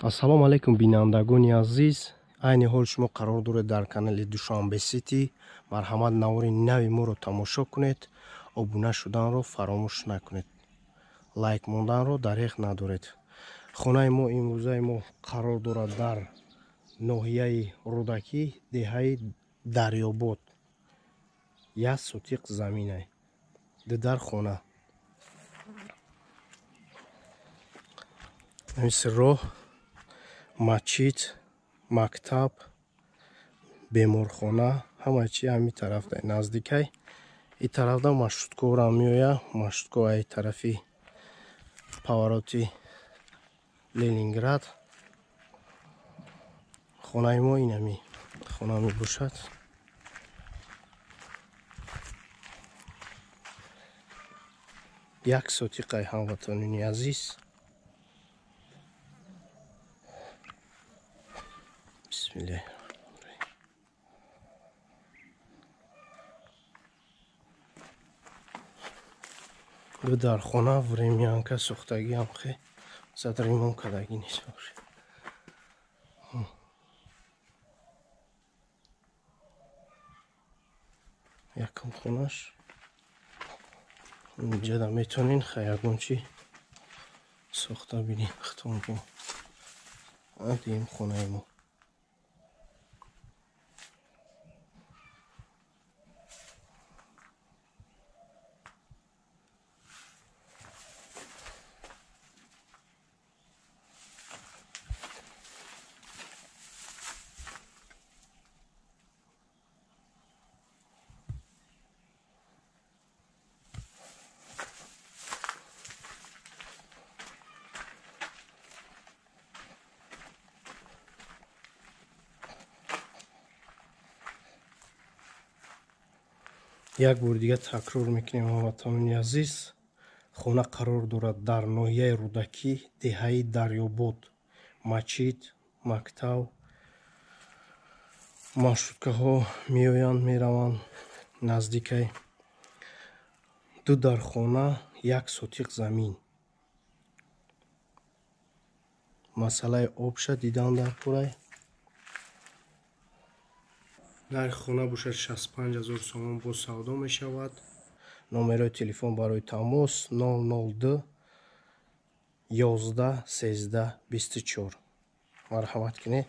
Ассалому алайкум, бинандагони азиз. Айни ҳол шумо қарор доред дар канали Душанбе Сити. Марҳамат, навори нави моро тамошо кунед. Обуна шуданро фаромӯш накунед. Лайк монданро дареғ надоред. Хонаи мо имрӯзаи мо қарор дорад дар ноҳияи Рӯдакӣ, деҳаи Дарёбод. Як сотиқ заминай. Ду дар хона. Мисли роҳ, масҷид, мактаб, беморхона, ҳама чи ҳамин тараф наздикай. И тарафда маршруткаҳоро меояд. Маршрутка ай тарафи повороти Ленинград. Хонаи мо инами хона мебошад. Як сотиқаи, ҳамватанони азиз. Бисмиллаҳи. Ду дар хона, времянка сохтагиам, хе зад ремонт кардагӣ нест. Якум хонаш инҷада метонин ха ягон чи сохта бинем хитон бо дуюм хонаи мо. Як бори дига такрор мекунем, ҳамватанони азиз: хона қарор дорад дар ноҳияи Рӯдакӣ, деҳаи Дарёбод. Масҷид, мактаб, маршруткаҳо меоянд, мераванд, наздикай. Ду дар хона, як сотиқ замин. Масъалаи обша дидан дар пурай. Нархи хона бошад 65 000 сомон, боз савдо мешавад. Номерои телефон барои тамос 002 11 13 24. Марҳамат кунед,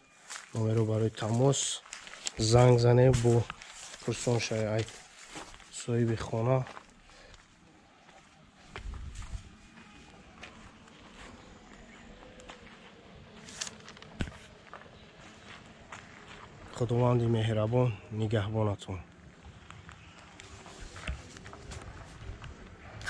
номеро барои тамос занг занед, бо пурсон шавед соҳиби хона. Худованди меҳрабон нигаҳбонатон.